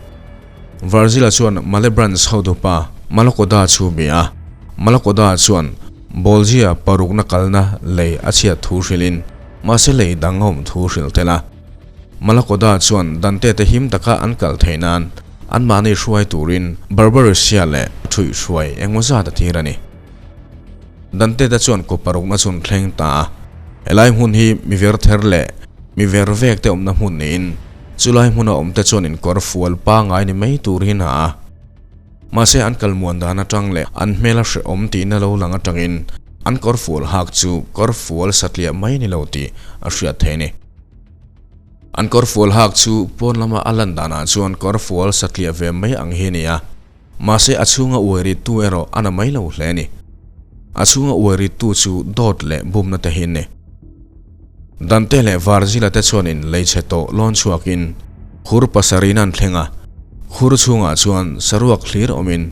Varzila chuan Malebrans hotupa Malakoda chu bia a, Malakoda chuan Bolgia parukna kalna lei a chhiat thu hrilhin mahse lei dang a awm thu hrilh tel a. Malakoda chuan Dante te him taka an kal theih nan anmahni hruai turin Barbarisia leh ṭhuihhruai engmaw zat a tir a ni. Dante te chuan kaw parukna chu an thleng ta a, helai hmun hi mi ver ther leh mi ver vek te awmna hmun niin chulai hmuna awm te chuan inkawr fual pangai ni mai tur hi hna a. Mahse an kal muan dan atang leh an hmel a hrehawm tihna lo lang atangin an kawr fual hak chu kawr fual satliah mai ni lo tih a hriat theih a ni. An kawr fual hak chu pawn lama a lan danah chuan kawr fual satliah ve mai ang hi a ni a. Mahse a chhunga uai rittu erawh a na mai lo hle a ni. A chhunga uai rittu chu dawt leh bumna te hi an ni. Dante leh Varzila te chuanin leichhe tawh lawn chhuakin khur pasarihna an thleng a, khur chhungah chuan saruak hlir awmin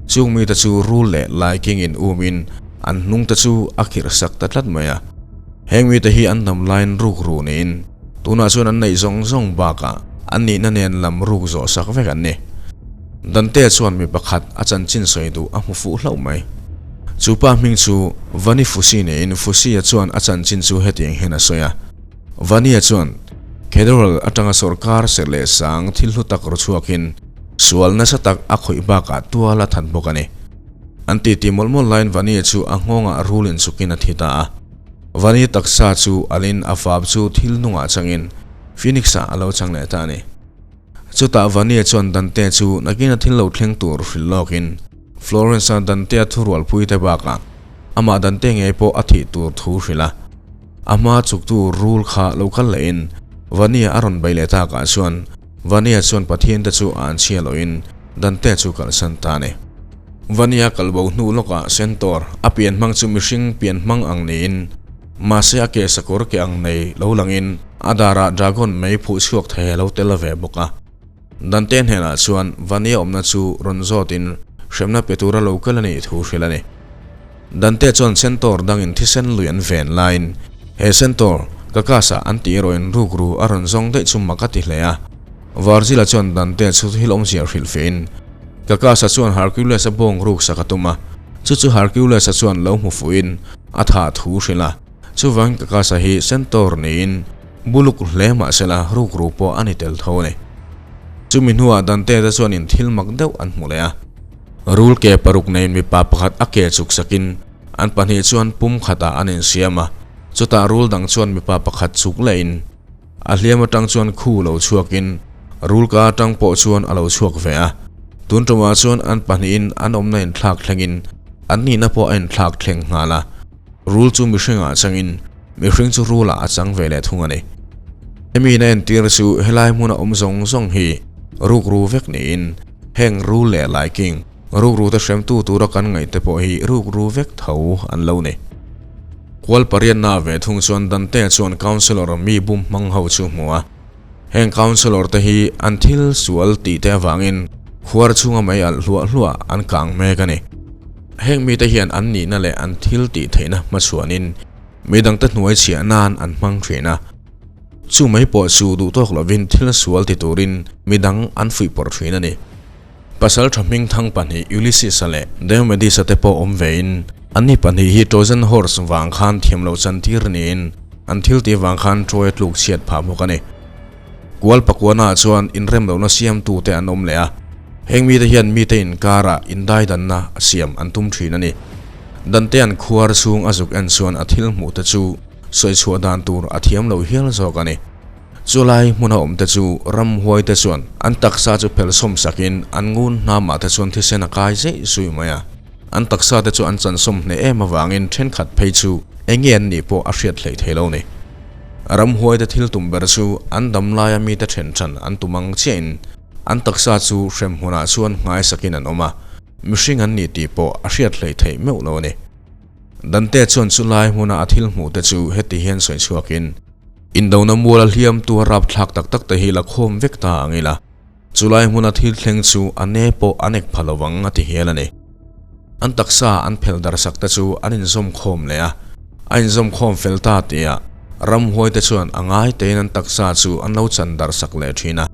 chung mite chu rul leh laikingin umin an hnung te chu a khirh sak ta tlat mai a. Heng mite hi an dam laiin ruk ru niin tunah chuan an neih zawng zawng bakah an nihna nen lam ruk zawh sak vek an ni. Dante chuan mi pakhat a chanchin sawi duh a hmu fuh hlauh mai. Chu pa hming chu Vani Fusi niin Fusi-a chuan a chanchin chu hetiang hian a sawi a. Vani-a chuan Federal atanga sawrkar serh leh sang thil hlu tak ru chhuakin sual nasa tak a khawih bakah tual a that bawk a ni. An titi mawlh mawlh laiin Vani-a chu a nghawngah rul inchukin a thi ta a. Vani taksa chu alin a fap chu thil nungah changin Phoenix-ah a lo chang leh ta a ni. Chutah Vania chuan Dante chu nakin a thil lo thleng tur hrilh lawkin Florence-a Dante-a thurualpui te bakah amah Dante ngei pawh a thih tur thu hrilh a. A hma chuktu rul kha lo kal lehin Vania a rawn bei leh takah chuan Vania chuan Pathian te chu a anchhia lohin Dante chu kalsan ta a ni. Vania kalbo hnu lawkah Centaur a pian hmang chu mihring pian hmang ang niin mahse a ke sakawr ke ang nei lo langin A darah dragon mei phuh chhuak thei a lo tel ve bawk a. Dante hnenah chuan Vania awmna chu rawn zawtin hremna pe tura lo kal a nih thu hrilh a ni. Dante chuan Centaur dangin thisen lui an ven laiin he Centaur Kakasa an tih erawhin rukru a rawn zawng daih chu mak a ti hle a. Virgil-a chuan Dante chu thil awmzia hrilh fehin Kakasa chuan Hercules-a bawng ruk sak a tum a, chu chu Hercules-a chuan lo hmu fuhin a thah thu hrilh a. Chuvang ka kasa hi Centaur niin buluk hle mahsela rukru pawh a ni tel tho a ni. Chumi hnuah Dante te chuanin thil mak deuh an hmu leh a. Rul ke paruk neiin mipa pakhat a ke chuk sakin an pahnih chuan pum khatah an insiam a, chutah rul dang chuan mipa pakhat chuk lehin a hliam atang chuan khu lo chhuakin rul ka atang pawh chuan a lo chhuak ve a. Tun tumah chuan an pahnihin an awmna inthlak thlengin an nihna pawh a inthlak thleng nghal a. Rul chu mihringah changin mihring chu rulah a chang ve leh thung a ni. Hemi in a entir chu helai hmuna awm zawng zawng hi rukru vek niin heng rul leh laiking rukru te hremtu tura kan ngaih te pawh hi rukru vek tho an lo ni. Kual pariatna ve thung chuan Dante chuan Councillor mi bum hmang ho chu hmu a. Heng Councillor te hi an thil sual tih te avangin khuar chhunga mei alh hluah hluah an kang mek a ni. Heng mite hian an nihna leh an thil tih theihna hmachhuanin midangte hnuai chhiah nan an hmang thin a. Chu mai pawh chu duh tawk lovin thil sual ti turin midang an fuihpawrh thin a ni. Pasal tha hmingthang pahnih Ulysses-a leh Diomedes-a te pawh awm vein anni pahnih hi Trojan Horse vang khan thiamloh chantir niin. An thil tih vang khan Troy a tluk chhiat phah bawk a ni. Kual pakuana ah chuan inrem lohna siamtute an awm leh a, heng mite hian mite inkarah indaidanna a siam an tum thin a ni. Dante an khuar chhung a zuk en chuan a thil hmuh te chu sawi chhuah dan tur a thiam lo hial zawk a ni. Chulai hmuna awm te chu ramhuai te chuan an taksa chu phel sawm sakin an ngun hnamah te chuan thisen a kai zeih zui mai a. An taksa te chu an chansawm hneh em avangin thenkhat phei chu eng nge an nih pawh a hriat hleih thei lo ni. Ramhuai te thil tum ber chu an dam laia mite then than an tum ang chiahin an taksa chu hrem hmunah chuan nghaisakin an awm a, mihring an ni tih pawh a hriat hleih theih meuh lo a ni. Dante chuan chu lai hmuna a thil hmuh te chu heti hian sawi chhuakin, Indona muala hliamtu a rapthlak tak tak te hi la khawm vek ta ang ila, Chulai hmuna thil thleng chu a ne pawh an ek pha lovang a ti hial a ni. An taksa an phelh darhsak te chu an inzawm khawm leh a, a inzawm khawm fel ta tihah ramhuai te chuan a ngai tein an taksa chu an lo chan darhsak leh thin a.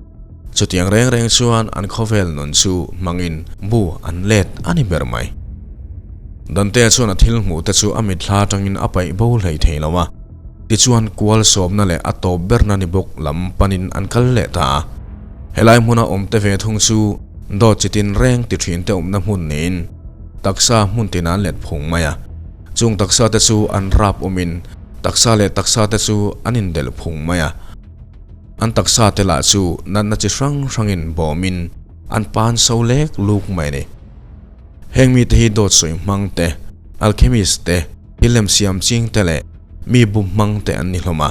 Chutiang reng reng chuan an khawvel nun chu hmangin bu an let a ni ber mai. Dante chuan a thil hmuh te chu a mitthla atangin a paih bo hlei thei lo a. Tichuan kual sawmna leh a tawp berna ni bawk lam panin an kal leh ta a. Helai hmuna awmte ve thung chu dawt chi tin reng ti thin te awmna hmun niin taksa hmun tin an let phung mai a. Chung taksa te chu an rap awmin taksa leh taksa te chu an indelh phung mai a. An taksa te lah chu natna chi hrang hrangin bawmin an pan so lek luk mai a ni. Heng mite hi dawt sawi hmang te, alchemist te, thil lem siam ching te leh mi bum hmang te an ni hlawm a.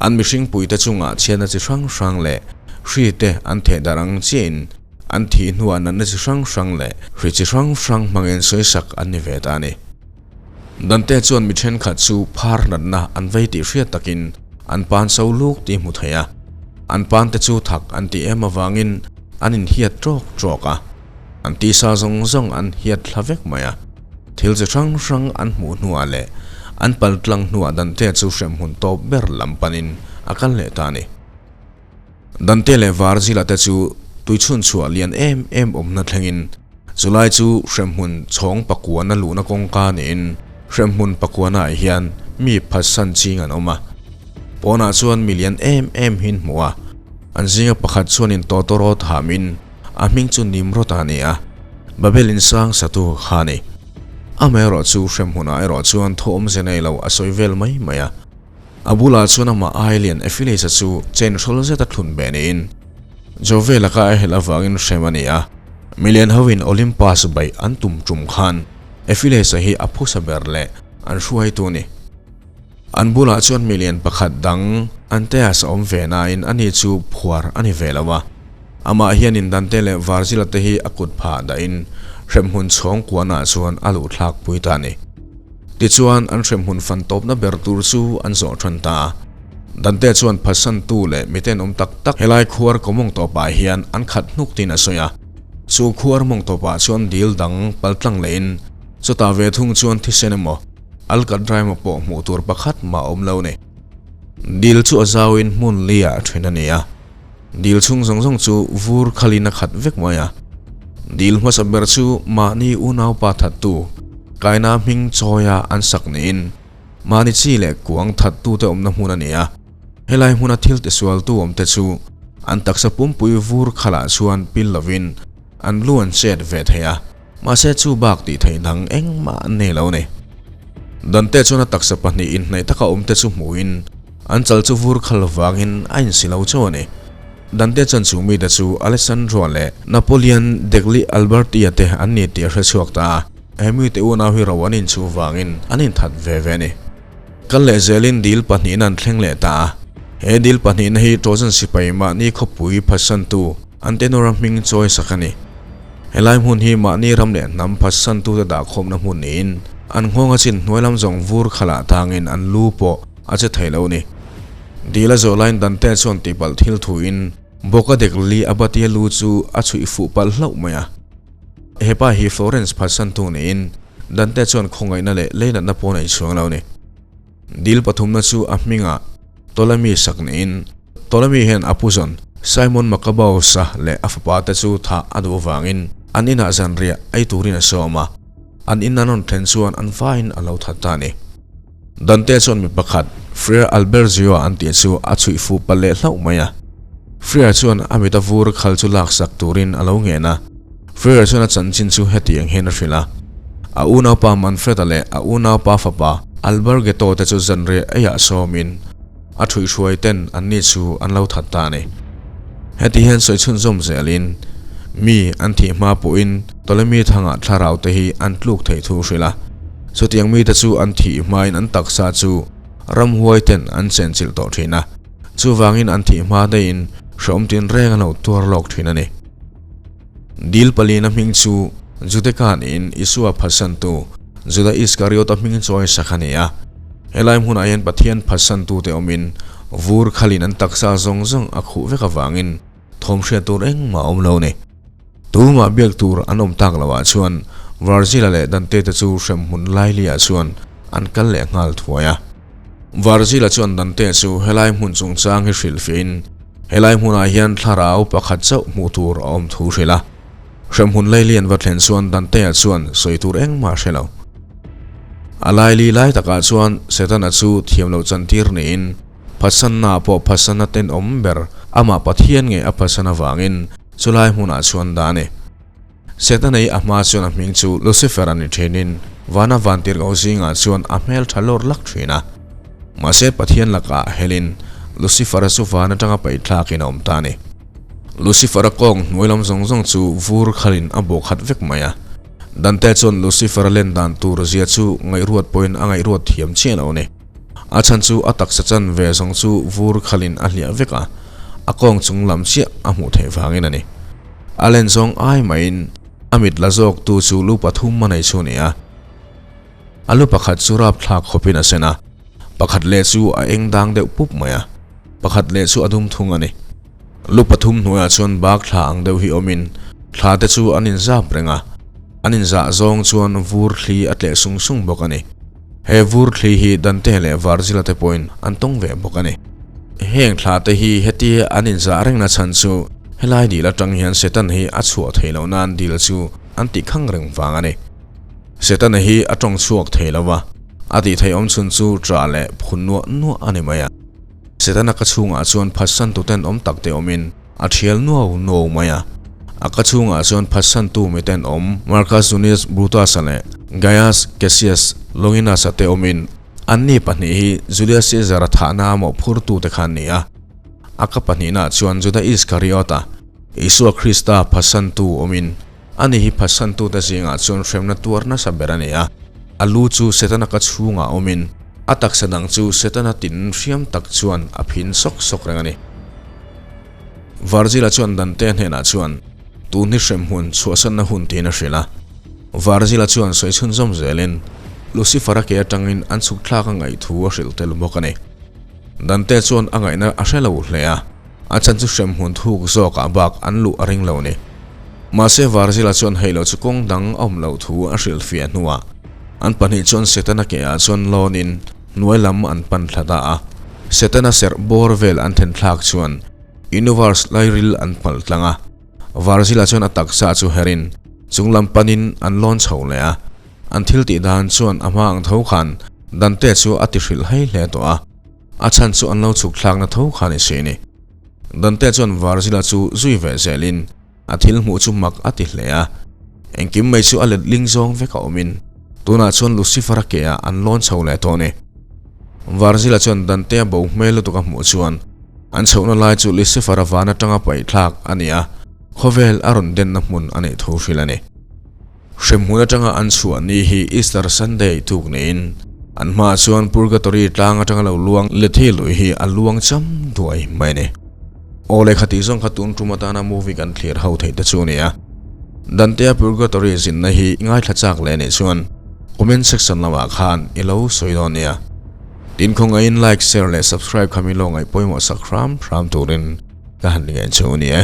An mihring puite chungah chhiatna chi hrang hrang leh hri te an theh darh ang chiahin an thih hnuah natna chi hrang hrang leh hri chi hrang hrang hmangin sawisak an ni ve ta a ni. Dante chuan mi thenkhat chu phar natna an vei tih hriat takin an pan so luk tih hmu thei a. An pan te chu thak an tih em avangin an inhiat tawk tawk a. An tisa zawng zawng an hiat thla vek mai a, thil chi hrang hrang an hmuh hnuah leh an pal tlang hnuah Dante chu hremhmun tawp ber lam panin a kal leh ta a ni. Dante leh Varzila te chu tuichhun chhuah lian em em awmna thlengin chulai chu hremhmun chhawng pakuana luhna kawngka niin hremhmun pakuanaah hian mi phatsan ching an awm a. Pawnah chuan mi lian em em hin hmuh a, an zinga pakhat chuanin tawtawrawt hamin, A hming chu Nimrod a ni a, Babel insang satu kha a ni. Amaherawh chu hremhmunah erawh chuan thu awmze nei lo a sawi vel mai mai a. A bulah chuan amah ailian Ephilisa chu chain hrawl zeta thlun ve niin Jove laka a helh avangin hrem a ni a. Milian hoin Olympus baih an tum tum khan Ephilisa hi a phusa ber leh an hruaitu a ni. An bulah chuan milian pakhat dang Antaeus a awm ve nain ani chu phuar a ni ve lo a. Amah hianin Dante leh Varzila te hi a kut phah dahin hremhmun chhawng kuanah chuan a luh thlak pui ta a ni. Tichuan an hremhmun fan tawpna ber tur chu an zawh than ta a. Dante chuan phatsantu leh miten awm tak tak helai khuar kawmawng tawpah hian an khat hnuk tiin a sawi a. Chu khuar mawng tawpah chuan dil dang paltlang lehin chutah ve thung chuan thisen emaw Alcatraz emaw pawh hmuh tur pakhat mah a awm lo a ni. Dil chu a zauin hmun liah a then a ni a. Dil chhung zawng zawng chu vur khalin a khat vek mai a. Dil hmasa ber chu mahni unaupa thattu Kaina hming chawia an sak niin mahni chi leh kuang thattute awmna hmun a ni a. Helai hmuna thil tisualtu awmte chu an taksa pumpui vur khalah chuan pil lovin an lu an chet ve thei a. Mahse chu bak tih theih dang engmah an nei lo a ni. Dante chuan a taksa pahnih inhnaih taka awmte chu hmuhin an chal chu vur khal vangin a insi lo chauh a ni. Dante chuan chu mite chu Alessandro leh Napoleon degli Alberti-a te an ni tih a hre chhuak ta a, he mite unau hi ro an inchhuh vangin an inthat ve ve a ni. Kal leh zelin dil pahnihna an thleng leh ta a, he dil pahnihna hi Trojan sipai mahni khawpui phatsantu Antenor-a hming chawi sak a ni. Helai hmun hi mahni ram leh hnam phatsantute dahkhawmna hmun niin an nghawng a chin hnuai lam zawng vur khalah tangin an lu pawh a che thei lo a ni. Dil a zawh laiin Dante chuan tihpalh thil thuin Boca degli Abatia lu chu a chhuih fuh palh hlauh mai a. Hepa hi Florence phatsantu niin Dante chuan khawngaihna leh leinatna pawh a nei chhuang lo a ni. Dil pathumna chu a hmingah Ptolemy sak niin Ptolemy hian a puzawn Simon Maccabaeus-a leh a fapa te chu thah a duh avangin an inah zanriah ei turin a sawm a, an in an rawn thlen chuan an vaiin a lo that ta a ni. Dante chuan mi pakhat Friar Alberzio an tih chu a chhuih fuh palh leh hlauh mai a. Friar chuan a mit a vur khal chu laksak turin a lo ngen a. Friar chuan a chanchin chu hetiang hian a hrilh a. A unaupa Manfred-a leh a unaupa fapa Albergetto te chu zanriah eiah sawmin a ṭhuihhruai ten anni chu an lo that ta a ni. Heti hian sawi chhunzawm zelin mi an thih hma pawhin Ptolemy thangah thlarau te hi an tluk theih thu hrilh a. Chutiang mite chu an thih hmain an taksa chu ramhuai ten an chenchilh tawh thin a, chuvangin an thih hma daihin hrehawm tinreng an lo tuar lawk thin a ni. Dil palina hming chu Judeka niin Isua phatsantu Juda Iskariota hming chawi sak a ni a. Helai hmunah hian Pathian phatsantute awmin vur khalin an taksa zawng zawng a khuh vek avangin thawm hriat tur engmah a awm lo a ni. Tumah biak tur an awm tak loh ah chuan Varzila leh Dante te chu hremhmun Laili-ah chuan an kal leh nghal thuai a. Varzila chuan Dante chu helai hmun chungchang hi hrilhfiahin helai hmunah hian thlarau pakhat chauh hmuh tur a awm thu hrilh a. Hremhmun Laili an va thlen chuan Dante-a chuan sawi tur engmah a hre lo. A Laili lai takah chuan Setana chu thiam loh chantir niin phatsanna pawh phatsanna tenawm ber amah Pathian ngei a phatsan avangin Chulai hmunah chuan dah a ni. Setana i a hma chuan a hming chu Lucifer a ni thinin vana vantirhkoh zingah chuan a hmel tha lawr lak thin a. Mahse Pathian lakah helin Lucifer-a chu van atanga paih thlakin a awm ta a ni. Lucifer-a kawng hnuai lam zawng zawng chu vur khalin a bawh khat vek mai a. Dante chuan Lucifer-a len dan tur zia chu ngaihruat pawhin a ngaihruat thiam chiah lo a ni. A chhan chu a taksa chan ve zawng chu vur khalin a hliah vek a, a kawng chung lam chiah a hmuh theih vangin a ni. A len zawng ai maiin a mit la zawk tu chu lu pathum a nei chu a ni a. A lu pakhat chu rapthlak khawpin a sen a, pakhat leh chu a eng dang deuh pup mai a, pakhat leh chu a dum thung a ni. Lu pathum hnuaiah chuan bak thla ang deuh hi awmin thla te chu an inzap reng a, an inzah zawng chuan vur thli a tleh sung sung bawk a ni. He vur thli hi Dante leh Varzila te pawhin an tawng ve bawk a ni. Heng thla te hi hetia an inzah rengna chhan chu helai dil atang hian Satan hi a chhuah theih loh nan dil chu an tih khang reng vang a ni. Setana hi a tawng chhuak thei lo va, a tih theih awm chhun chu ṭah leh phun nuah nuah a ni mai a. Setana ka chhungah chuan phatsantu tenawm tak te awmin a thial nuau nuau mai a. A ka chhungah chuan phatsantu mi tenawm Marcus Junius Brutus-a leh Gaius Cassius Longinus-a te awmin anni pahnih hi Julius Caesar-a thahna mawhphurtu te kha an ni a. A ka pahnihnaah chuan Juda Iskariot-a, Isua Krista phatsantu awmin ani hi phatsantute zingah chuan hremna tuar nasa ber a ni a. A lu chu Setana ka chhungah awmin a taksa dang chu Setana tin hriam tak chuan a phin sawk sawk reng a ni. Varzila chuan Dante hnenah chuan tun hi hremhmun chhuahsanna hun tiin a hrilh a. Varzila chuan sawi chhunzawm zelin Lucifer-a ke atangin an chhuk thlak a ngaih thu a hrilh tel bawk a ni. Dante chuan a ngaihna a hre lo hle a. A chhan chu hremhmun thuk zawkah bak an luh a ring lo ni. Mahse Varzila chuan hei lo chu kawng dang a awm loh thu a hrilhfiah hnuah an pahnih chuan Setana ke ah chuan lawnin hnuai lam an pan thla ta a. Setana serh bawr vel an then thlak chuan Universe lairil an palh tlang a. Varzila chuan a taksa chu herin chung lam panin an lawn chho leh a. An thil tih dan chuan a hma ang tho khan Dante chu a ti hrilh hei hle tawh a. A chhan chu an lo chhuk thlakna tho kha ni si ni. Dante chuan Varzila chu zui ve zelin a thil hmuh chu mak a ti hle a. Engkim mai chu a let ling zawng vek a awmin tunah chuan Lucifer-a ke ah an lawn chho leh tawh a ni. Varzila chuan Dante-a bo hmel lutuk a hmuh chuan an chhohna lai chu Lucifer-a van atanga paih thlak a ni a, khawvel a rawn denna hmun a nih thu hrilh a ni. Hremhmun atanga an chhuah ni hi Easter Sunday tuk niin an hmaah chuan Purgatory tlang atanga lo luang Lethe lui hi a luang cham duai mai a ni. Aw lehkha tih zawng kha tun tum atana movie kan thlir ho theih te chu a ni a. Dante-a Purgatory zinna hi i ngaithla chak leh anih chuan comment section lamah khan i lo sawi dawn nia. Tin khawngaihin like, share leh subscribe kha min lo ngaih pawimawh sak hram hram turin ka han ngen chu a ni e.